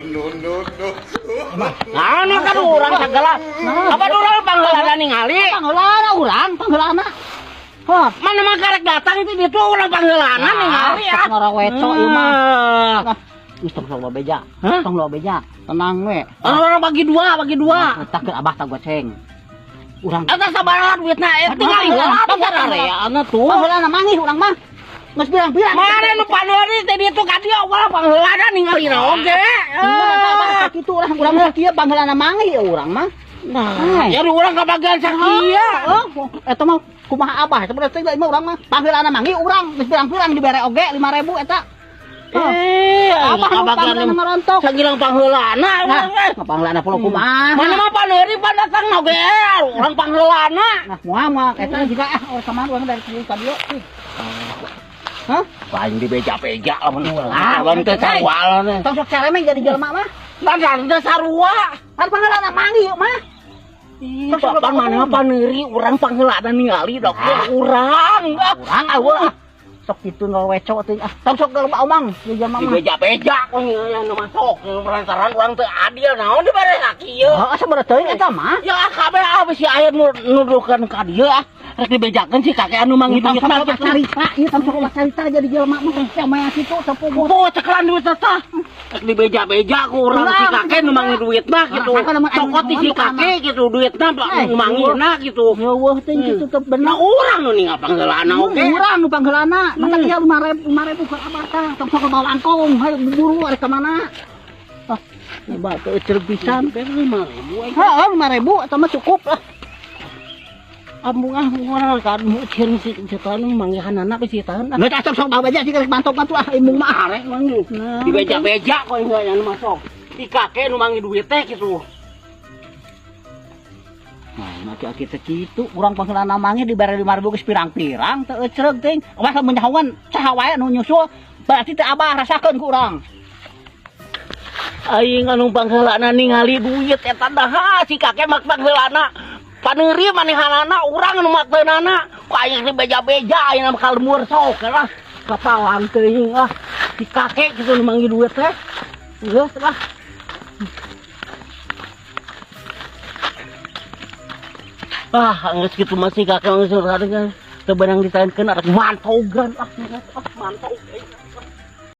No, no, no. Nah, kan urang sagala. Apa urang pangheulana ningali? Pangheulana urang, pangheulana. Hah, Mana mah karek datang ti ditu urang pangheulana ningali ah. Ngora weco ieu mah. Nah, geus tong loba beja. Tong loba beja. Tenang we. Urang bagi dua, bagi dua. Tak ke abah tak goceng. Urang Eta sabaraha duitna tingali heula atuh tuh. Pangheulana manggih urang mah. Geus pirang-pirang. Mana nu paneuri teh ditu ka dieu urang pangheulana ningali oge. Nah, kitu urang urang mah kieu pangheulana manggih urang mah. Nah, ya urang kabagian sakieu. Oh, eta mah kumaha abah eta berarti mah urang mah pangheulana manggih urang geus pirang-pirang dibere oge 5000 eta. Abah kabagian marontok. Sagilang pangheulana urang. Nah, pangheulana pulo kumaha. Mana mah paneuri pan datang oge urang pangheulana. Nah, moal mah eta juga ah sama urang dari ka dieu. Hah? Lain dibeja-beja lamun lamun teu sarua. Tong sok caremeng jadi jelema mah. Tong teu sarua. Pan pangheulana manggih mah. Ih, pan mana paneuri urang pangheulana ningali dok urang. Urang eueuh. Sok kitu nol weco teuing ah. Tong sok loba omong ieu jelema mah. Dibeja-beja ku anu masuk perantaran urang teu adil naon dibere sakieu. Heeh, sabaraha teuing eta mah. Ya kabeh ah bisi aya nu nuduhkeun ka dieu ah. Rek dibejakeun si kakek anu manggih duit mah carita, ieu tong sok loba carita jadi jelema mah teh maya kitu sapuguh. Poho cekelan duit teh. Rek dibeja-beja ku urang si kakek nu manggih duit mah kitu. Cokot di si kakek kitu duitna nu manggihna kitu. Heueuh teh kitu teh bener. Nah urang nu ninggal pangheulana oge. Urang nu pangheulana. Mata kieu 5000 ka abah tah. Tong sok loba langkung, hayu buru arek ka mana. Ah, coba teu euceuk pisan. 5000. Heeh, 5000 eta mah cukup lah. Ambung ah ngorang kan cieun si setan manggihanana bisi tahan. Geus sok sok bawa aja sih karek mantok-mantok ah embung mah arek manggih. Dibeja-beja kok nya anu masuk. Di kakek nu manggih duit teh kitu. Nah, aki-aki teh kitu urang pangheulana manggih dibere 5000 geus pirang-pirang teu eucreug teuing. Abah lamun nyahoan saha wae nu nyusul berarti teh abah rasakeun ku urang. Aing anu pangheulana ningali duit eta dah si kakek mah pangheulana. Paneuri manehanana urang nu makteunana ku aing dibeja-beja aing mah kalmur sok lah kapalang teuing ah si kakek kitu nu manggih duit teh geus lah. Ah geus kitu mah si kakek geus teu beunang ditaenkeun arek mantogan ah mantog.